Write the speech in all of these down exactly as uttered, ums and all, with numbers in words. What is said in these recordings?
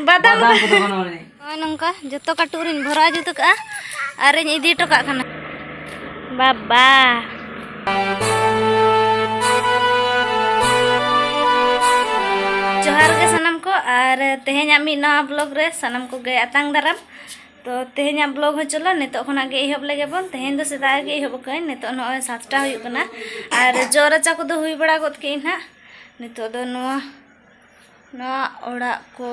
ᱵᱟᱫᱟᱢ ᱵᱟᱫᱟᱢ ᱠᱚᱫᱚ ᱵᱟᱹᱱᱩᱜ ᱟᱹᱱᱤᱡ᱾ ᱱᱚᱜᱼᱚᱭ ᱱᱚᱝᱠᱟ ᱡᱚᱛᱚ ᱠᱟᱹᱴᱩᱵ ᱨᱤᱧ ᱵᱷᱚᱨᱟᱣ ᱡᱩᱛ ᱠᱟᱜᱼᱟ ᱟᱨᱤᱧ ᱤᱫᱤ ᱦᱚᱴᱚ ᱠᱟᱜ ᱠᱟᱱᱟ᱾ ᱵᱟᱵᱟ, ᱡᱚᱦᱟᱨ ᱜᱮ ᱥᱟᱱᱟᱢ ᱠᱚ, ᱟᱨ ᱛᱮᱦᱮᱧᱟᱜ ᱢᱤᱫ ᱱᱟᱣᱟ ᱵᱞᱚᱜ ᱨᱮ ᱥᱟᱱᱟᱢ ᱠᱚᱜᱮ ᱟᱛᱟᱝ ᱫᱟᱨᱟᱢ᱾ ᱛᱚ ᱛᱮᱦᱮᱧᱟᱜ ᱵᱞᱚᱜ ᱦᱚᱸ ᱪᱚᱞᱚ ᱱᱤᱛᱚᱜ ᱠᱷᱚᱱᱟᱜ ᱜᱮ ᱮᱦᱚᱵ ᱞᱮᱜᱮ ᱵᱚᱱ᱾ ᱛᱮᱦᱮᱧ ᱫᱚ ᱥᱮᱛᱟᱜ ᱨᱮᱜᱮ ᱮᱦᱚᱵ ᱠᱟᱹᱧ, ᱱᱤᱛᱚᱜ ᱱᱚᱜᱼᱚᱭ ᱥᱟᱛᱴᱟ ᱦᱩᱭᱩᱜ ᱠᱟᱱᱟ᱾ ᱟᱨ ᱡᱚᱜ ᱨᱟᱪᱟ ᱠᱚᱫᱚ ᱦᱩᱭ ᱵᱟᱲᱟ ᱜᱚᱫ ᱠᱮᱜᱼᱟᱹᱧ ᱱᱟᱦᱟᱜ᱾ ᱱᱤᱛᱚᱜ ᱫᱚ ᱱᱚᱣᱟ, ᱱᱚᱣᱟ ᱚᱲᱟᱜ ᱠᱚ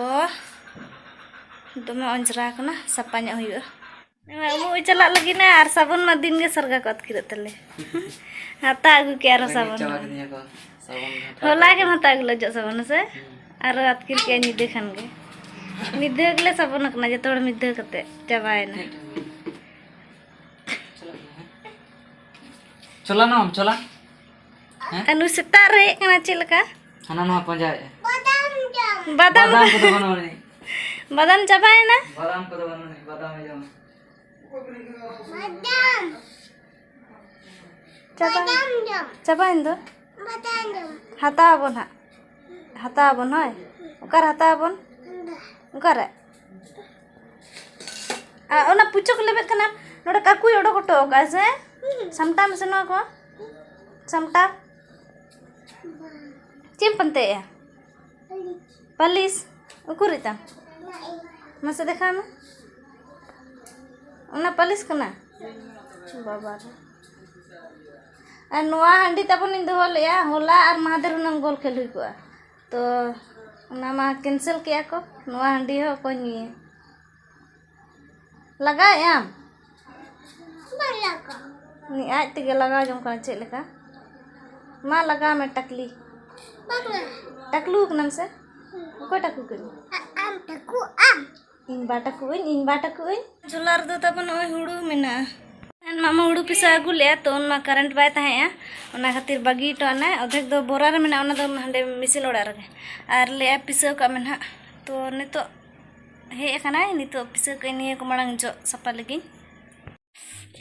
ᱫᱚᱢᱮ ᱚᱸᱡᱽᱨᱟ ᱠᱟᱱᱟ, ᱥᱟᱯᱷᱟ ᱧᱚᱜ ᱦᱩᱭᱩᱜᱼᱟ᱾ ᱱᱚᱣᱟ ᱩᱢᱩᱜ ᱮ ᱪᱟᱞᱟᱜ ᱞᱟᱹᱜᱤᱫ ᱱᱟ, ᱟᱨ ᱥᱟᱵᱚᱱ ᱢᱟ ᱫᱤᱱ ᱜᱮ ᱥᱟᱨᱜᱟ ᱠᱚ ᱟᱹᱛᱠᱤᱨᱚᱜ ᱛᱟᱞᱮ᱾ ᱦᱟᱛᱟᱣ ᱟᱹᱜᱩ ᱠᱮᱜᱼᱟ ᱟᱨᱦᱚᱸ ᱨᱮᱸᱜᱮᱡ ᱥᱟᱵᱚᱱ ᱪᱟᱵᱟ ᱢᱟ᱾ ᱠᱤᱫᱤᱧᱟ ᱠᱚ, ᱥᱟᱵᱚᱱ ᱦᱟᱛᱟᱣ ᱦᱚᱞᱟ ᱠᱟᱛᱮ᱾ ᱜᱮᱢ ᱦᱟᱛᱟᱣ ᱟᱹᱜᱩ ᱞᱮᱫ ᱚᱡᱚᱜ ᱥᱟᱵᱚᱱ ᱦᱮᱸ ᱥᱮ? ᱦᱩᱸ᱾ ᱟᱨᱦᱚᱸ ᱟᱹᱛᱠᱤᱨ ᱠᱮᱜᱼᱟ ᱧᱤᱫᱟᱹ ᱠᱷᱟᱱ ᱜᱮ᱾ ᱢᱤᱫ ᱫᱷᱟᱣ ᱜᱮᱞᱮ ᱥᱟᱵᱚᱱ ᱟᱠᱟᱱᱟ ᱡᱚᱛᱚ ᱦᱚᱲ ᱢᱤᱫ ᱫᱷᱟᱣ ᱠᱟᱛᱮ, ᱪᱟᱵᱟᱭᱮᱱᱟ᱾ ᱪᱮᱫ ᱴᱷᱮᱱ? ᱪᱟᱞᱟᱜ ᱠᱟᱱᱟ, ᱦᱮᱸ? ᱪᱚᱞᱟ ᱱᱚᱣᱟᱢ ᱪᱚᱞᱟ? ᱦᱮᱸ? ᱟᱨ ᱱᱩᱭ ᱥᱮᱛᱟᱜ ᱨᱮ ᱦᱮᱡ ᱠᱟᱱᱟ ᱪᱮᱫ ᱞᱮᱠᱟ? ᱦᱟᱱᱟ ᱱᱚᱣᱟ ᱯᱟᱸᱡᱟᱭᱮᱫᱼᱟ᱾ ᱵᱟᱫᱟᱢ ᱵᱟᱫᱟᱢ ᱠᱚᱫᱚ ᱵᱟᱹᱱᱩᱜ ᱟᱹᱱᱤᱡ᱾ ᱵᱟᱫᱟᱢ ᱪᱟᱵᱟᱭᱮᱱᱟ? ᱵᱟᱫᱟᱢ ᱠᱚᱫᱚ ᱵᱟᱹᱱᱩᱜ ᱟᱹᱱᱤᱡ, ᱵᱟᱫᱟᱢ ᱮ ᱡᱚᱢᱟ᱾ ᱵᱟᱫᱟᱢ᱾ ᱪᱟᱵᱟ-, ᱵᱟᱫᱟᱢ ᱡᱚᱢ᱾ ᱪᱟᱵᱟᱭᱮᱱ ᱫᱚ? ᱵᱟᱫᱟᱢ ᱡᱚᱢ᱾ ᱦᱟᱛᱟᱣ ᱟᱵᱚᱱ ᱦᱟᱸᱜ᱾ ᱦᱟᱛᱟᱣ ᱟᱵᱚᱱ, ᱦᱳᱭ᱾ ᱚᱠᱟᱨᱮ ᱦᱟᱛᱟᱣ ᱟᱵᱚᱱ? ᱚᱸᱰᱮ᱾ ᱚᱠᱟᱨᱮ? ᱟᱨ ᱚᱱᱟ ᱯᱩᱪᱩᱠ ᱞᱮᱵᱮᱫ ᱠᱟᱱᱟ, ᱱᱚᱰᱮ ᱠᱟᱠᱩᱭ ᱚᱰᱚᱠ ᱦᱚᱴᱚ ᱟᱠᱟᱫᱼᱟ ᱥᱮ? ᱦᱩᱸ᱾ ᱥᱟᱢᱴᱟᱣ ᱢᱮᱥᱮ ᱱᱚᱣᱟ ᱠᱚ᱾ ᱥᱟᱢᱴᱟᱣ᱾ ᱵᱟᱝ᱾ ᱪᱮᱫ ᱮᱢ ᱯᱟᱱᱛᱮᱭᱮᱜᱼᱟ? ᱯᱟᱹᱞᱤᱥ᱾ ᱯᱟᱹᱞᱤᱥ? ᱩᱠᱩᱨᱤᱡ ᱛᱟᱢ? ᱵᱟᱝ᱾ ᱢᱟᱥᱮ ᱫᱮᱠᱷᱟᱣ ᱢᱮ᱾ ᱚᱱᱟ ᱯᱟᱹᱞᱤᱥ ᱠᱟᱱᱟ? ᱵᱟᱵᱟ ᱨᱮ᱾ ᱟᱨ ᱱᱚᱣᱟ ᱦᱟᱺᱰᱤ ᱛᱟᱵᱚᱱ ᱤᱧ ᱫᱚᱦᱚ ᱞᱮᱜᱼᱟ, ᱦᱚᱞᱟ ᱟᱨ ᱢᱟᱦᱫᱮᱨ ᱦᱩᱱᱟᱹᱝ ᱜᱳᱞ ᱠᱷᱮᱞ ᱦᱩᱭ ᱠᱚᱜᱼᱟ᱾ ᱛᱚ ᱚᱱᱟ ᱢᱟ cancel ᱠᱮᱜᱼᱟ ᱠᱚ, ᱱᱚᱣᱟ ᱦᱟᱺᱰᱤ ᱦᱚᱸ ᱚᱠᱚᱭ ᱧᱩᱭᱟ? ᱞᱟᱜᱟᱣᱮᱫ ᱟᱢ? ᱵᱟᱝ ᱞᱟᱜᱟᱣ᱾ ᱩᱱᱤ ᱟᱡ ᱛᱮᱜᱮ ᱞᱟᱜᱟᱣ ᱡᱚᱝ ᱠᱟᱱᱟ ᱪᱮᱫ ᱞᱮᱠᱟ᱾ ᱢᱟ ᱞᱟᱜᱟᱣ ᱢᱮ ᱴᱟᱠᱞᱤ᱾ ᱵᱟᱝᱟ᱾ ᱴᱟᱠᱞᱩ ᱠᱟᱱᱟᱢ ᱥᱮ? ᱦᱩᱸ᱾ ᱚᱠᱚᱭ ᱴᱟᱠᱞᱩ ᱠᱟᱱᱟ? ᱟ-, ᱟᱢ ᱴᱟᱠᱩ ᱟᱢ᱾ ᱤᱧ ᱵᱟ ᱴᱟᱠᱩ ᱟᱹᱧ, ᱤᱧ ᱵᱟ ᱴᱟᱠᱩ ᱟᱹᱧ᱾ ᱡᱷᱚᱞᱟ ᱨᱮᱫᱚ ᱛᱟᱵᱚᱱ ᱱᱚᱜᱼᱚᱭ ᱦᱩᱲᱩ ᱢᱮᱱᱟᱜᱼᱟ᱾ ᱮᱱ ᱢᱟᱢᱟ ᱦᱩᱲᱩ ᱯᱤᱥᱟᱹ ᱟᱹᱜᱩ ᱞᱮᱜᱼᱟ, ᱛᱚ ᱩᱱ ᱢᱟ current ᱵᱟᱭ ᱛᱟᱦᱮᱸᱜᱼᱟ, ᱚᱱᱟ ᱠᱷᱟᱹᱛᱤᱨ ᱵᱟᱹᱜᱤ ᱦᱚᱴᱚ ᱟᱱᱟᱭ᱾ ᱚᱫᱷᱮᱠ ᱫᱚ ᱵᱚᱨᱟ ᱨᱮ ᱢᱮᱱᱟᱜᱼᱟ, ᱚᱱᱟ ᱫᱚ ᱦᱟᱸᱰᱮ ᱢᱮᱥᱤᱱ ᱚᱲᱟᱜ ᱨᱮᱜᱮ᱾ ᱟᱨ ᱞᱟᱹᱭᱮᱫᱼᱟ ᱯᱤᱥᱟᱹᱣ ᱠᱟᱜ ᱢᱮ ᱱᱟᱦᱟᱜ᱾ ᱛᱚ ᱱᱤᱛᱚᱜ ᱦᱮᱡ ᱟᱠᱟᱱᱟᱭ, ᱱᱤᱛᱚᱜ ᱯᱤᱥᱟᱹ ᱠᱟᱜ ᱟᱹᱧ, ᱱᱤᱭᱟᱹ ᱠᱚ ᱢᱟᱲᱟᱝ ᱡᱚᱜ ᱥᱟᱯᱷᱟ ᱞᱮᱜᱤᱧ᱾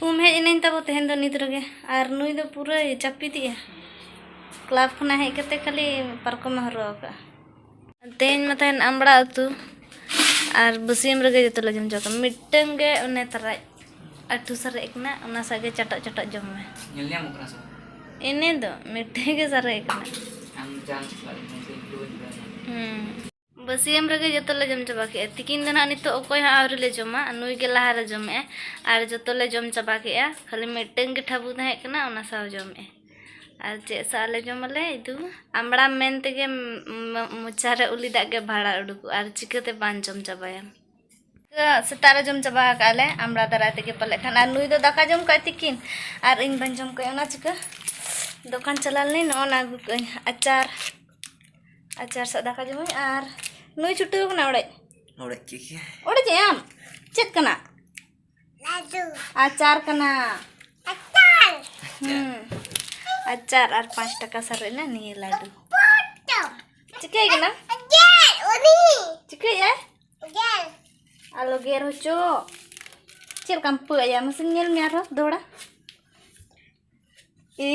ᱩᱢ ᱦᱮᱡ ᱮᱱᱟᱹᱧ ᱛᱟᱵᱚ ᱛᱮᱦᱮᱧ ᱫᱚ ᱱᱤᱛ ᱨᱮᱜᱮ, ᱟᱨ ᱱᱩᱭ ᱫᱚ ᱯᱩᱨᱟᱹᱭ ᱡᱟᱹᱯᱤᱫᱮᱜᱼᱟ᱾ Club ᱠᱷᱚᱱᱟᱜ ᱦᱮᱡ ᱠᱟᱛᱮ ᱠᱷᱟᱹᱞᱤ ᱯᱟᱨᱠᱚᱢ ᱮ ᱦᱚᱨᱚᱜ ᱟᱠᱟᱫᱼᱟ᱾ ᱛᱮᱦᱮᱧ ᱢᱟ ᱛᱟᱦᱮᱱ ᱟᱢᱲᱟ ᱩᱛᱩ, ᱟᱨ ᱵᱟᱹᱥᱭᱟᱹᱢ ᱨᱮᱜᱮ ᱡᱚᱛᱚ ᱞᱮ ᱡᱚᱢ ᱪᱟᱵᱟ ᱠᱟᱜᱼᱟ᱾ ᱢᱤᱫᱴᱟᱝ ᱜᱮ ᱚᱱᱮ ᱛᱟᱨᱟᱡ ᱟᱹᱴᱷᱩ ᱥᱟᱨᱮᱡ ᱠᱟᱱᱟ, ᱚᱱᱟ ᱥᱟᱜ ᱜᱮ ᱪᱟᱴᱚᱜ ᱪᱟᱴᱚᱜ ᱡᱚᱢ ᱢᱮ᱾ ᱧᱮᱞ ᱧᱟᱢᱚᱜ ᱠᱟᱱᱟ ᱥᱮ ᱵᱟᱝ? ᱤᱱᱟᱹ ᱫᱚ ᱢᱤᱫᱴᱟᱝ ᱜᱮ ᱥᱟᱨᱮᱡ ᱠᱟᱱᱟ᱾ ᱟᱢ ᱡᱟᱦᱟᱸ ᱪᱤᱠᱟᱹ ᱫᱟᱲᱮᱭᱟᱜ ᱠᱟᱱᱟ, ᱤᱧ ᱫᱚ ᱵᱟᱹᱧ ᱵᱟᱲᱟᱭᱟ᱾ ᱦᱩᱸ᱾ ᱵᱟᱹᱥᱭᱟᱹᱢ ᱨᱮᱜᱮ ᱡᱚᱛᱚ ᱞᱮ ᱡᱚᱢ ᱪᱟᱵᱟ ᱠᱮᱜᱼᱟ᱾ ᱛᱤᱠᱤᱱ ᱫᱚ ᱱᱟᱦᱟᱜ ᱱᱤᱛᱚᱜ ᱚᱠᱚᱭ ᱦᱚᱸ ᱟᱹᱣᱨᱤ ᱞᱮ ᱡᱚᱢᱟ, ᱱᱩᱭ ᱜᱮ ᱞᱟᱦᱟ ᱨᱮ ᱡᱚᱢᱮᱜᱼᱟᱭ᱾ ᱟᱨ ᱡᱚᱛᱚ ᱞᱮ ᱡᱚᱢ ᱪᱟᱵᱟ ᱠᱮᱜᱼᱟ, ᱠᱷᱟᱹᱞᱤ ᱢᱤᱫᱴᱟᱝ ᱜᱮ ᱴᱷᱟᱵᱩ ᱛᱟᱦᱮᱸ ᱠᱟᱱᱟ, ᱚᱱᱟ ᱥᱟᱶ ᱡᱚᱢᱮᱜᱼᱟᱭ᱾ ᱟᱨ ᱪᱮᱫ ᱥᱟᱶ ᱞᱮ ᱡᱚᱢ ᱟᱞᱮ? ᱤᱫᱩ ᱟᱢᱲᱟ ᱢᱮᱱ ᱛᱮᱜᱮ ᱢ-, ᱢ-, ᱢᱚᱪᱟ ᱨᱮ ᱩᱞᱤ ᱫᱟᱜ ᱜᱮ ᱵᱷᱟᱲᱟ ᱩᱰᱩᱠᱚᱜᱼᱟ, ᱟᱨ ᱪᱤᱠᱟᱹᱛᱮ ᱵᱟᱝ ᱡᱚᱢ ᱪᱟᱵᱟᱭᱟᱢ? ᱥᱮᱛᱟᱜ ᱨᱮ ᱡᱚᱢ ᱪᱟᱵᱟ ᱟᱠᱟᱫ ᱞᱮ ᱟᱢᱲᱟ ᱫᱟᱨᱟᱭ ᱛᱮᱜᱮ ᱯᱟᱞᱮᱫ ᱠᱷᱟᱱ, ᱟᱨ ᱱᱩᱭ ᱫᱚ ᱫᱟᱠᱟ ᱡᱚᱢ ᱠᱟᱜᱼᱟᱭ ᱛᱤᱠᱤᱱ, ᱟᱨ ᱤᱧ ᱵᱟᱹᱧ ᱡᱚᱢ ᱠᱟᱜᱼᱟ᱾ ᱚᱱᱟ ᱪᱤᱠᱟᱹ ᱫᱚᱠᱟᱱ ᱪᱟᱞᱟᱣ ᱞᱮᱱᱟᱹᱧ, ᱱᱚᱜᱼᱚ ᱱᱟ ᱟᱹᱜᱩ ᱠᱟᱜᱼᱟᱹᱧ, ᱟᱪᱟᱨ, ᱟᱪᱟᱨ ᱥᱟᱜ ᱫᱟᱠᱟ ᱡᱚᱢᱟᱹᱧ᱾ ᱟᱨ ᱱᱩᱭ ᱪᱷᱩᱴᱟᱹᱣ ᱠᱟᱱᱟ ᱚᱲᱮᱡ᱾ ᱚᱲᱮᱡ ᱠᱮᱫ ᱜᱮᱭᱟ᱾ ᱚᱲᱮᱡ ᱮ ᱟᱢ? ᱪᱮᱫ ᱠᱟᱱᱟ? ᱞᱟᱹᱰᱩ᱾ ᱟᱪᱟᱨ ᱠᱟᱱᱟ᱾ ᱟᱪᱟᱨ᱾ ᱦᱩᱸ᱾ ᱟᱪᱟᱨ ᱟᱨ ᱯᱟᱸᱪ ᱴᱟᱠᱟ ᱥᱟᱨᱮᱡ ᱮᱱᱟ ᱱᱤᱭᱟᱹ ᱞᱟᱹᱰᱩ᱾ ᱯᱚᱴᱚᱢ᱾ ᱪᱤᱠᱟᱹᱭ ᱠᱟᱱᱟ? ᱜᱮᱨ ᱩᱱᱤ᱾ ᱪᱤᱠᱟᱹᱭᱮᱫᱼᱟᱭ? ᱜᱮᱨ᱾ ᱟᱞᱚ ᱜᱮᱨ ᱦᱚᱪᱚ᱾ ᱪᱮᱫ ᱞᱮᱠᱟᱢ ᱯᱟᱹᱜ ᱟᱭᱟ? ᱢᱟᱥᱮ ᱧᱮᱞ ᱢᱮ ᱟᱨᱦᱚᱸ ᱫᱚᱦᱲᱟ᱾ ᱮ᱾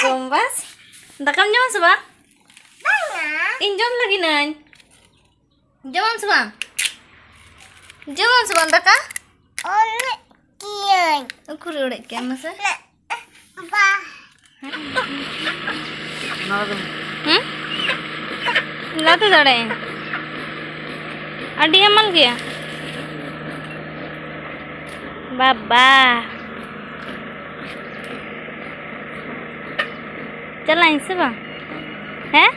ᱜᱚᱢᱵᱟᱥ, ᱫᱟᱠᱟᱢ ᱡᱚᱢᱟ ᱥᱮ ᱵᱟᱝ? ᱵᱟᱝᱟ᱾ ᱤᱧ ᱡᱚᱢ ᱞᱟᱹᱜᱤᱫ ᱟᱹᱧ᱾ ᱡᱚᱢᱟᱢ ᱥᱮ ᱵᱟᱝ? ᱡᱚᱢᱟᱢ ᱥᱮ ᱵᱟᱝ ᱫᱟᱠᱟ? ᱚᱲᱮᱡ ᱠᱤᱭᱟᱹᱧ᱾ ᱩᱠᱩᱨ ᱚᱲᱮᱡ ᱠᱮᱜᱼᱟᱢ ᱢᱟᱥᱮ? ᱵᱟ᱾ ᱦᱩᱸ? ᱞᱟᱫᱮ ᱫᱟᱲᱮᱭᱟᱜ ᱟᱹᱧ᱾ ᱟᱹᱰᱤ ᱦᱟᱢᱟᱞ ᱜᱮᱭᱟ᱾ ᱵᱟᱵᱟ᱾ ᱪᱟᱞᱟᱜ ᱟᱹᱧ ᱥᱮ ᱵᱟᱝ? ᱦᱮᱸ?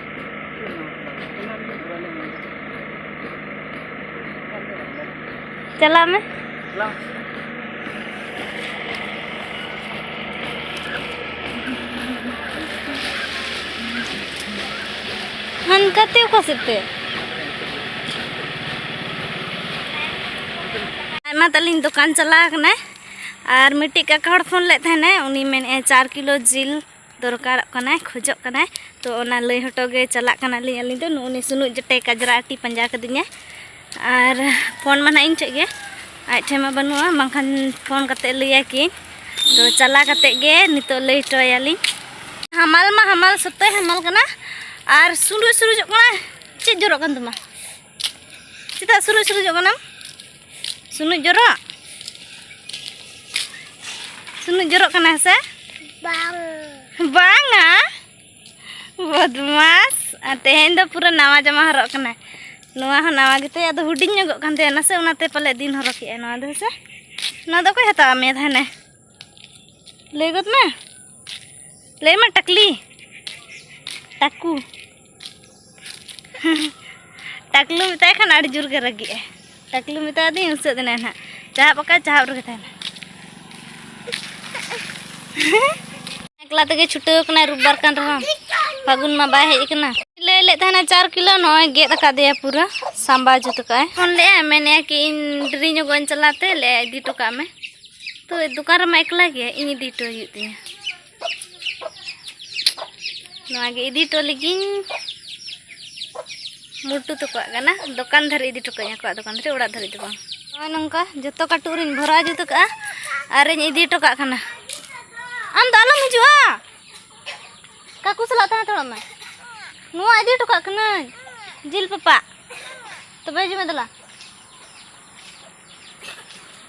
ᱪᱟᱞᱟᱜ ᱢᱮ᱾ ᱦᱟᱱᱠᱟᱛᱮ ᱚᱠᱟ ᱥᱮᱫ ᱛᱮ? ᱟᱭᱢᱟ ᱛᱟᱞᱤᱧ ᱫᱚᱠᱟᱱ ᱪᱟᱞᱟᱣ ᱠᱟᱱᱟᱭ, ᱟᱨ ᱢᱤᱫᱴᱤᱡ ᱠᱟᱠᱟ ᱦᱚᱲ ᱯᱷᱳᱱ ᱞᱮᱫ ᱛᱟᱦᱮᱱᱟᱭ, ᱩᱱᱤ ᱢᱮᱱᱮᱫᱼᱟᱭ ᱪᱟᱨ ᱠᱤᱞᱳ ᱡᱤᱞ ᱫᱚᱨᱠᱟᱨᱚᱜ ᱠᱟᱱᱟᱭ, ᱠᱷᱚᱡᱚᱜ ᱠᱟᱱᱟᱭ᱾ ᱛᱚ ᱚᱱᱟ ᱞᱟᱹᱭ ᱦᱚᱴᱚ ᱜᱮ ᱪᱟᱞᱟᱜ ᱠᱟᱱᱟᱞᱤᱧ ᱟᱹᱞᱤᱧ ᱫᱚ᱾ ᱱᱩᱜᱼᱩ ᱱᱩᱭ ᱥᱩᱱᱩᱡ ᱡᱮᱴᱟᱭ ᱠᱟᱡᱽᱨᱟ ᱟᱹᱴᱤ ᱯᱟᱸᱡᱟ ᱠᱟᱫᱤᱧᱟᱭ, ᱟᱨ ᱯᱷᱳᱱ ᱢᱟ ᱱᱟᱦᱟᱜ ᱤᱧ ᱴᱷᱮᱡ ᱜᱮ, ᱟᱡ ᱴᱷᱮᱱ ᱢᱟ ᱵᱟᱹᱱᱩᱜᱼᱟ, ᱵᱟᱝᱠᱷᱟᱱ ᱯᱷᱳᱱ ᱠᱟᱛᱮᱫ ᱞᱟᱹᱭᱟ ᱠᱤᱱ᱾ ᱛᱚ ᱪᱟᱞᱟᱣ ᱠᱟᱛᱮᱫ ᱜᱮ ᱱᱤᱛᱚᱜ ᱞᱟᱹᱭ ᱦᱚᱴᱚ ᱟᱭᱟᱞᱤᱧ᱾ ᱦᱟᱢᱟᱞ ᱢᱟ ᱦᱟᱢᱟᱞ, ᱥᱚᱠᱛᱚᱭ ᱦᱟᱢᱟᱞ ᱠᱟᱱᱟ᱾ ᱟᱨ ᱥᱩᱨᱩᱡ ᱥᱩᱨᱩᱡᱚᱜ ᱠᱟᱱᱟ᱾ ᱪᱮᱫ ᱡᱚᱨᱚᱜ ᱠᱟᱱ ᱛᱟᱢᱟ? ᱪᱮᱫᱟᱜ ᱥᱩᱨᱩᱡ ᱥᱩᱨᱩᱡᱚᱜ ᱠᱟᱱᱟᱢ? ᱥᱩᱱᱩᱡ ᱡᱚᱨᱚᱜ? ᱥᱩᱱᱩᱡ ᱡᱚᱨᱚᱜ ᱠᱟᱱᱟ ᱥᱮ? ᱵᱟᱝ᱾ ᱵᱟᱝᱟ? ᱵᱚᱫᱢᱟᱥ᱾ ᱟᱨ ᱛᱮᱦᱮᱧ ᱫᱚ ᱯᱩᱨᱟᱹ ᱱᱟᱣᱟ ᱡᱟᱢᱟ ᱦᱚᱨᱚᱜ ᱠᱟᱱᱟᱭ᱾ ᱱᱚᱣᱟ ᱦᱚᱸ ᱱᱟᱣᱟ ᱜᱮᱛᱟᱭ, ᱟᱫᱚ ᱦᱩᱰᱤᱧ ᱧᱚᱜᱚᱜ ᱠᱟᱱ ᱛᱟᱭᱟ ᱱᱟᱥᱮ, ᱚᱱᱟᱛᱮ ᱯᱟᱞᱮ ᱫᱤᱱ ᱦᱚᱨᱚᱜ ᱠᱮᱜᱼᱟᱭ ᱱᱚᱣᱟ ᱫᱚ, ᱦᱮᱸ ᱥᱮ? ᱱᱚᱣᱟ ᱫᱚ ᱚᱠᱚᱭ ᱦᱟᱛᱟᱣᱟ ᱢᱮᱭᱟ ᱛᱟᱦᱮᱱᱮ? ᱞᱟᱹᱭ ᱜᱚᱫ ᱢᱮ᱾ ᱞᱟᱹᱭ ᱢᱮ, ᱴᱟᱠᱞᱤ᱾ ᱴᱟᱠᱩ᱾ ᱴᱟᱠᱞᱩ ᱢᱮᱛᱟᱭ ᱠᱷᱟᱱ ᱟᱹᱰᱤ ᱡᱳᱨ ᱜᱮ ᱨᱟᱹᱜᱤᱜᱼᱟᱭ᱾ ᱴᱟᱠᱞᱩ ᱢᱮᱛᱟᱫᱤᱧ ᱩᱥᱟᱹᱫ ᱮᱱᱟᱭ ᱱᱟᱦᱟᱜ᱾ ᱪᱟᱦᱟᱵ ᱟᱠᱟᱫ, ᱪᱟᱦᱟᱵ ᱨᱮᱜᱮ ᱛᱟᱦᱮᱱᱟ᱾ ᱮᱠᱞᱟ ᱛᱮᱜᱮ ᱪᱷᱩᱴᱟᱹᱣ ᱠᱟᱱᱟᱭ, ᱨᱳᱵᱵᱟᱨ ᱠᱟᱱ ᱨᱮᱦᱚᱸ᱾ ᱯᱷᱟᱹᱜᱩᱱ ᱢᱟ ᱵᱟᱭ ᱦᱮᱡ ᱟᱠᱟᱱᱟ᱾ ᱞᱟᱹᱭ ᱞᱮᱫ ᱛᱟᱦᱮᱱᱟ ᱪᱟᱨ ᱠᱤᱞᱳ, ᱱᱚᱜᱼᱚᱭ ᱜᱮᱫ ᱟᱠᱟᱫᱮᱭᱟ ᱯᱩᱨᱟᱹ, ᱥᱟᱢᱵᱟ ᱡᱩᱛ ᱟᱠᱟᱫᱼᱟᱭ᱾ ᱯᱷᱳᱱ ᱞᱮᱫᱼᱟᱭ, ᱢᱮᱱᱮᱫᱼᱟ ᱠᱤ ᱤᱧ ᱰᱮᱨᱤ ᱧᱚᱜᱚᱜ ᱤᱧ ᱪᱟᱞᱟᱜ ᱛᱮ, ᱞᱟᱹᱭᱼᱟ ᱤᱫᱤ ᱦᱚᱴᱚ ᱠᱟᱜ ᱢᱮ᱾ ᱛᱚ ᱫᱚᱠᱟᱱ ᱨᱮᱢᱟ ᱮᱠᱞᱟ ᱜᱮᱭᱟ, ᱤᱧ ᱤᱫᱤ ᱦᱚᱴᱚ ᱦᱩᱭᱩᱜ ᱛᱤᱧᱟᱹ᱾ ᱱᱚᱣᱟ ᱜᱮ ᱤᱫᱤ ᱦᱚᱴᱚ ᱞᱟᱹᱜᱤᱧ ᱢᱩᱴᱩ ᱛᱟᱠᱚᱣᱟᱜ ᱠᱟᱱᱟ᱾ ᱫᱚᱠᱟᱱ ᱫᱷᱟᱹᱨᱤᱡ ᱤᱫᱤ ᱦᱚᱴᱚ ᱠᱟᱹᱧ, ᱟᱠᱚᱣᱟᱜ ᱫᱚᱠᱟᱱ ᱫᱷᱟᱹᱨᱤᱡ, ᱚᱲᱟᱜ ᱫᱷᱟᱹᱨᱤᱡ ᱫᱚ ᱵᱟᱝ᱾ ᱱᱚᱜᱼᱚᱭ ᱱᱚᱝᱠᱟ ᱡᱚᱛᱚ ᱠᱟᱹᱴᱩᱵ ᱨᱤᱧ ᱵᱷᱚᱨᱟᱣ ᱡᱩᱛ ᱠᱟᱜᱼᱟ ᱟᱨᱤᱧ ᱤᱫᱤ ᱦᱚᱴᱚ ᱠᱟᱜ ᱠᱟᱱᱟ᱾ ᱟᱢ ᱫᱚ ᱟᱞᱚᱢ ᱦᱤᱡᱩᱜᱼᱟ, ᱠᱟᱠᱩ ᱥᱟᱞᱟᱜ ᱛᱟᱦᱮᱸ ᱦᱟᱛᱟᱲᱚᱜ ᱢᱮ᱾ ᱱᱚᱣᱟ ᱤᱫᱤ ᱦᱚᱴᱚ ᱠᱟᱜ ᱠᱟᱹᱱᱟᱹᱧ, ᱡᱤᱞ ᱯᱟᱯᱟᱜ᱾ ᱛᱚᱵᱮ ᱦᱤᱡᱩᱜ ᱢᱮ ᱫᱮᱞᱟ᱾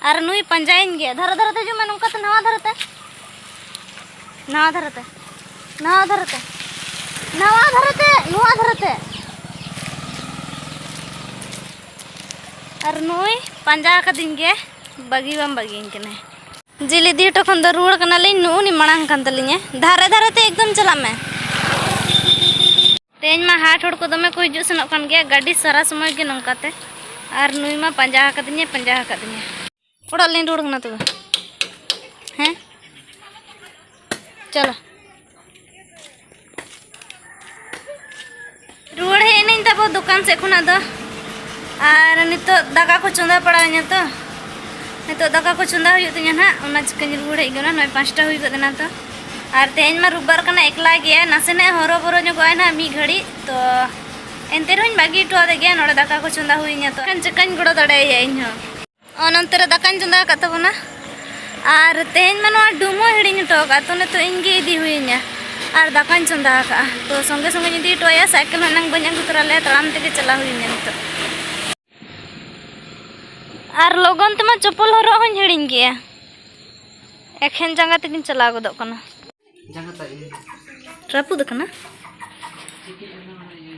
ᱟᱨ ᱱᱩᱭ ᱯᱟᱸᱡᱟᱭᱤᱧ ᱜᱮ᱾ ᱫᱷᱟᱨᱮ ᱫᱷᱟᱨᱮ ᱛᱮ ᱦᱤᱡᱩᱜ ᱢᱮ, ᱱᱚᱝᱠᱟ ᱛᱮ ᱱᱟᱣᱟ ᱫᱷᱟᱨᱮ ᱛᱮ᱾ ᱱᱟᱣᱟ ᱫᱷᱟᱨᱮ ᱛᱮ᱾ ᱱᱟᱣᱟ ᱫᱷᱟᱨᱮ ᱛᱮ᱾ ᱱᱟᱣᱟ ᱫᱷᱟᱨᱮ ᱛᱮ, ᱱᱚᱣᱟ ᱫᱷᱟᱨᱮ ᱛᱮ᱾ ᱟᱨ ᱱᱩᱭ ᱯᱟᱸᱡᱟ ᱟᱠᱟᱫᱤᱧ ᱜᱮ, ᱵᱟᱹᱜᱤ ᱵᱟᱢ ᱵᱟᱹᱜᱤᱭᱟᱹᱧ ᱠᱟᱱᱟᱭ᱾ ᱡᱤᱞ ᱤᱫᱤ ᱦᱚᱴᱚ ᱠᱷᱚᱱ ᱫᱚ ᱨᱩᱣᱟᱹᱲ ᱠᱟᱱᱟᱞᱤᱧ, ᱱᱩᱜᱼᱩ ᱱᱤ ᱢᱟᱲᱟᱝ ᱠᱟᱱ ᱛᱟᱹᱞᱤᱧᱟ᱾ ᱫᱷᱟᱨᱮ ᱫᱷᱟᱨᱮ ᱛᱮ ᱮᱠᱫᱚᱢ ᱪᱟᱞᱟᱜ ᱢᱮ᱾ ᱛᱮᱦᱮᱧ ᱢᱟ ᱦᱟᱴ ᱦᱚᱲ ᱠᱚ ᱫᱚᱢᱮ ᱠᱚ ᱦᱤᱡᱩᱜ ᱥᱮᱱᱚᱜ ᱠᱟᱱ ᱜᱮᱭᱟ, ᱜᱟᱹᱰᱤ ᱥᱟᱨᱟ ᱥᱚᱢᱚᱭ ᱜᱮ ᱱᱚᱝᱠᱟ ᱛᱮ᱾ ᱟᱨ ᱱᱩᱭ ᱢᱟ ᱯᱟᱸᱡᱟ ᱟᱠᱟᱫᱤᱧᱟᱭ, ᱯᱟᱸᱡᱟ ᱟᱠᱟᱫᱤᱧᱟᱭ᱾ ᱚᱲᱟᱜ ᱞᱤᱧ ᱨᱩᱣᱟᱹᱲ ᱠᱟᱱᱟ ᱛᱚᱵᱮ᱾ ᱦᱮᱸ, ᱪᱚᱞᱚ᱾ ᱨᱩᱣᱟᱹᱲ ᱦᱮᱡ ᱮᱱᱟᱹᱧ ᱛᱟᱵᱚ ᱫᱚᱠᱟᱱ ᱥᱮᱫ ᱠᱷᱚᱱᱟᱜ ᱫᱚ᱾ ᱟᱨ ᱱᱤᱛᱚᱜ ᱫᱟᱠᱟ ᱠᱚ ᱪᱚᱸᱫᱟ ᱯᱟᱲᱟᱣᱤᱧᱟ ᱛᱚ᱾ ᱱᱤᱛᱚᱜ ᱫᱟᱠᱟ ᱠᱚ ᱪᱚᱸᱫᱟ ᱦᱩᱭᱩᱜ ᱛᱤᱧᱟᱹ ᱱᱟᱦᱟᱜ, ᱚᱱᱟ ᱪᱤᱠᱟᱹᱧ ᱨᱩᱣᱟᱹᱲ ᱦᱮᱡ ᱠᱟᱱᱟ᱾ ᱱᱚᱜᱼᱚᱭ ᱯᱟᱸᱪᱴᱟ ᱦᱩᱭ ᱜᱚᱫ ᱮᱱᱟ ᱛᱚ᱾ ᱟᱨ ᱛᱮᱦᱮᱧ ᱢᱟ ᱨᱳᱵᱵᱟᱨ ᱠᱟᱱᱟ, ᱮᱠᱞᱟ ᱜᱮᱭᱟ, ᱱᱟᱥᱮᱱᱟᱜ ᱦᱚᱨᱚᱵᱚᱨᱚ ᱧᱚᱜᱚᱜᱼᱟᱭ ᱱᱟᱦᱟᱜ ᱢᱤᱫ ᱜᱷᱟᱹᱲᱤᱡ᱾ ᱛᱚ ᱮᱱᱛᱮ ᱨᱮᱦᱚᱸᱧ ᱵᱟᱹᱜᱤ ᱦᱚᱴᱚ ᱟᱫᱮ ᱜᱮᱭᱟ, ᱱᱚᱰᱮ ᱫᱟᱠᱟ ᱠᱚ ᱪᱚᱸᱫᱟ ᱦᱩᱭᱤᱧᱟ ᱛᱚ᱾ ᱮᱱᱠᱷᱟᱱ ᱪᱤᱠᱟᱹᱧ ᱜᱚᱲᱚ ᱫᱟᱲᱮᱭᱟᱭᱟ ᱤᱧ ᱦᱚᱸ᱾ ᱚ, ᱱᱚᱱᱛᱮ ᱨᱮ ᱫᱟᱠᱟᱧ ᱪᱚᱸᱫᱟ ᱟᱠᱟᱫ ᱛᱟᱵᱚᱱᱟ᱾ ᱟᱨ ᱛᱮᱦᱮᱧ ᱢᱟ ᱱᱚᱣᱟ ᱰᱩᱢ ᱦᱚᱸ ᱦᱤᱲᱤᱧ ᱦᱚᱴᱚ ᱟᱠᱟᱫ, ᱛᱚ ᱱᱤᱛᱚᱜ ᱤᱧ ᱜᱮ ᱤᱫᱤ ᱦᱩᱭᱤᱧᱟ᱾ ᱟᱨ ᱫᱟᱠᱟᱧ ᱪᱚᱸᱫᱟ ᱟᱠᱟᱫᱼᱟ᱾ ᱛᱚ ᱥᱚᱸᱜᱮ ᱥᱚᱸᱜᱮᱧ ᱤᱫᱤ ᱦᱚᱴᱚ ᱟᱭᱟ, ᱥᱟᱭᱠᱮᱞ ᱦᱚᱸ ᱮᱱᱟᱝ ᱵᱟᱹᱧ ᱟᱹᱜᱩ ᱛᱚᱨᱟ ᱞᱮᱫᱼᱟ, ᱛᱟᱲᱟᱢ ᱛᱮᱜᱮ ᱪᱟᱞᱟᱣ ᱦᱩᱭᱤᱧᱟ ᱱᱤᱛᱚᱜ᱾ ᱟᱨ ᱞᱚᱜᱚᱱ ᱛᱮᱢᱟ ᱪᱚᱯᱚᱞ ᱦᱚᱨᱚᱜ ᱦᱚᱸᱧ ᱦᱤᱲᱤᱧ ᱠᱮᱜᱼᱟ, ᱮᱠᱷᱮᱱ ᱡᱟᱸᱜᱟ ᱛᱮᱜᱤᱧ ᱪᱟᱞᱟᱣ ᱜᱚᱫᱚᱜ ᱠᱟᱱᱟ᱾ ᱡᱟᱸᱜᱟ ᱛᱟᱭ ᱤᱧ᱾ ᱨᱟᱹᱯᱩᱫ ᱟᱠᱟᱱᱟ? ᱪᱤᱠᱟᱹᱜ ᱠᱟᱱᱟ ᱚᱱᱟ ᱤᱭᱟᱹ?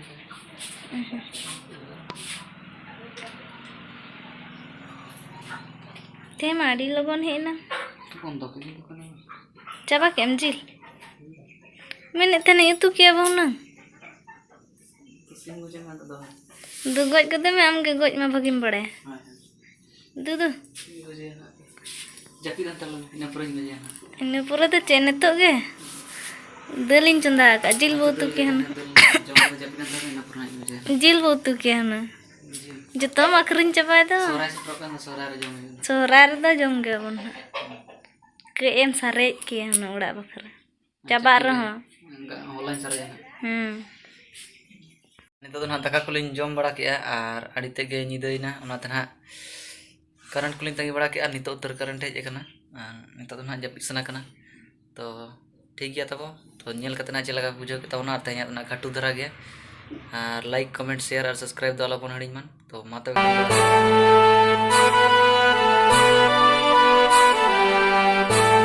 ᱛᱮᱦᱮᱧ ᱢᱟ ᱟᱹᱰᱤ ᱞᱚᱜᱚᱱ ᱦᱮᱡ ᱮᱱᱟ᱾ ᱵᱚᱱᱫᱚ ᱠᱮᱫ ᱫᱚᱠᱟᱱ᱾ ᱪᱟᱵᱟ ᱠᱮᱫ ᱟᱢ ᱡᱤᱞ? ᱢᱮᱱᱮᱫ ᱛᱟᱦᱮᱱᱟᱹᱧ ᱩᱛᱩ ᱠᱮᱭᱟ ᱵᱚ ᱦᱩᱱᱟᱹᱝ᱾ ᱤᱥᱤᱱ ᱵᱩᱡᱷᱟᱹᱣ ᱢᱮ ᱱᱤᱛᱚᱜ ᱫᱚ᱾ ᱫᱩ ᱜᱚᱡ ᱠᱚᱫᱚ ᱢᱮ, ᱟᱢ ᱜᱮ ᱜᱚᱡ ᱢᱟ ᱵᱷᱟᱹᱜᱤᱢ ᱵᱟᱲᱟᱭᱟ᱾ ᱦᱳᱭ, ᱦᱳᱭ᱾ ᱫᱩ ᱫᱩ᱾ ᱤᱥᱤᱱ ᱵᱩᱡᱷᱟᱹᱣ ᱦᱟᱸᱜ᱾ ᱡᱟᱹᱯᱤᱫ ᱦᱟᱛᱟᱲ ᱞᱮᱢᱮ, ᱤᱱᱟᱹ ᱯᱚᱨᱮᱧ ᱵᱩᱡᱷᱟᱹᱣᱟ ᱦᱟᱸᱜ᱾ ᱤᱱᱟᱹ ᱯᱚᱨᱮ ᱫᱚ ᱪᱮᱫ, ᱱᱤᱛᱚᱜ ᱜᱮ? ᱫᱟᱹᱞᱤᱧ ᱪᱚᱸᱫᱟ ᱟᱠᱟᱫ, ᱡᱤᱞ ᱵᱚ ᱩᱛᱩ ᱠᱮᱭᱟ ᱦᱩᱱᱟᱹᱝ᱾ ᱫᱟᱹᱞ ᱡᱚᱢ ᱠᱟᱛᱮ ᱡᱟᱹᱯᱤᱫ ᱦᱟᱛᱟᱲ ᱢᱮ, ᱤᱱᱟᱹ ᱯᱚᱨᱮ ᱦᱟᱸᱜ ᱤᱧ ᱵᱩᱡᱷᱟᱹᱣᱟ᱾ ᱡᱤᱞ ᱵᱚ ᱩᱛᱩ ᱠᱮᱭᱟ ᱦᱩᱱᱟᱹᱝ᱾ ᱡᱤᱞ᱾ ᱡᱚᱛᱚᱢ ᱟᱹᱠᱷᱨᱤᱧ ᱪᱟᱵᱟᱭ ᱫᱚ᱾ ᱥᱚᱦᱨᱟᱭ ᱥᱮᱴᱮᱨᱚᱜ ᱠᱟᱱᱟ, ᱥᱚᱦᱨᱟᱭ ᱨᱮ ᱡᱚᱢ ᱦᱩᱭᱩᱜᱼᱟ᱾ ᱥᱚᱦᱨᱟᱭ ᱨᱮᱫᱚ ᱡᱚᱢ ᱜᱮᱭᱟᱵᱚᱱ ᱦᱟᱸᱜ᱾ ᱠᱟᱹᱡ ᱮᱢ ᱥᱟᱨᱮᱡ ᱠᱮᱭᱟ ᱦᱩᱱᱟᱹᱝ ᱚᱲᱟᱜ ᱵᱟᱠᱷᱨᱟ᱾ ᱪᱟᱵᱟᱜ ᱨᱮᱦᱚᱸ᱾ ᱦᱚᱞᱟᱧ ᱥᱟᱨᱮᱡᱟ ᱦᱟᱸᱜ᱾ ᱦᱩᱸ᱾ ᱱᱤᱛᱚᱜ ᱫᱚ ᱱᱟᱦᱟᱜ ᱫᱟᱠᱟ ᱠᱚᱞᱤᱧ ᱡᱚᱢ ᱵᱟᱲᱟ ᱠᱮᱜᱼᱟ ᱟᱨ ᱟᱹᱰᱤ ᱛᱮᱫ ᱜᱮ ᱧᱤᱫᱟᱹᱭᱮᱱᱟ, ᱚᱱᱟᱛᱮ ᱱᱟᱦᱟᱜ ᱠᱟᱨᱮᱱᱴ ᱠᱚᱞᱤᱧ ᱛᱟᱺᱜᱤ ᱵᱟᱲᱟ ᱠᱮᱜᱼᱟ, ᱱᱤᱛᱚᱜ ᱩᱛᱟᱹᱨ ᱠᱟᱨᱮᱱᱴ ᱦᱮᱡ ᱟᱠᱟᱱᱟ᱾ ᱟᱨ ᱱᱤᱛᱚᱜ ᱫᱚ ᱱᱟᱦᱟᱜ ᱡᱟᱹᱯᱤᱫ ᱥᱟᱱᱟ ᱠᱟᱱᱟ᱾ ᱛᱚ ᱴᱷᱤᱠ ᱜᱮᱭᱟ ᱛᱟᱵᱚ, ᱛᱚ ᱧᱮᱞ ᱠᱟᱛᱮ ᱱᱟᱦᱟᱜ ᱪᱮᱫ ᱞᱮᱠᱟ ᱵᱩᱡᱷᱟᱹᱣ ᱠᱮᱫ ᱛᱟᱵᱚᱱᱟ, ᱟᱨ ᱛᱮᱦᱮᱧᱟᱜ ᱫᱚ ᱱᱟᱦᱟᱜ ᱠᱷᱟᱴᱩ ᱫᱷᱟᱨᱟ ᱜᱮᱭᱟ᱾ ᱟᱨ like, comment, share ᱟᱨ subscribe ᱫᱚ ᱟᱞᱚᱵᱚᱱ ᱦᱤᱲᱤᱧ ᱢᱟ᱾ ᱛᱚ ᱢᱟ ᱛᱚᱵᱮ